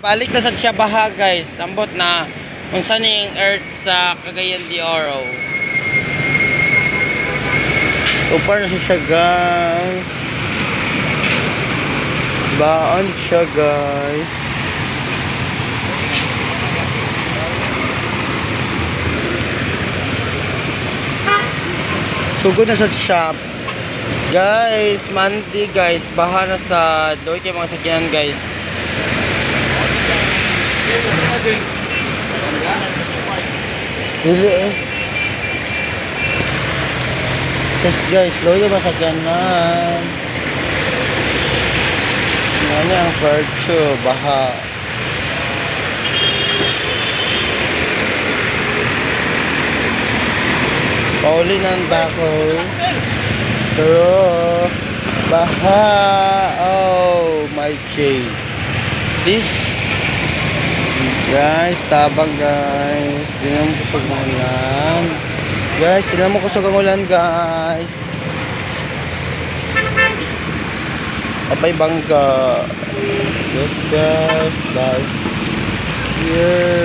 Balik na sa siya baha, guys. Ambot na unsa ning earth sa Cagayan de Oro. Upar na siya, guys. Baon siya, guys. Sugod na sa shop. Guys, Monday, guys, baha na sa doy kay mga sakyanan, guys. Dili eh. Yes guys, loyo ba sakyanan? Ano ang virtue, baha. Pauli ng dako. Pero, baha. Oh, my J. This, guys, tabang guys. Di naman kusog ang ulan. Guys, di naman kusog ang ulan, guys. Apay bangka. Yes, guys. Bye. Here.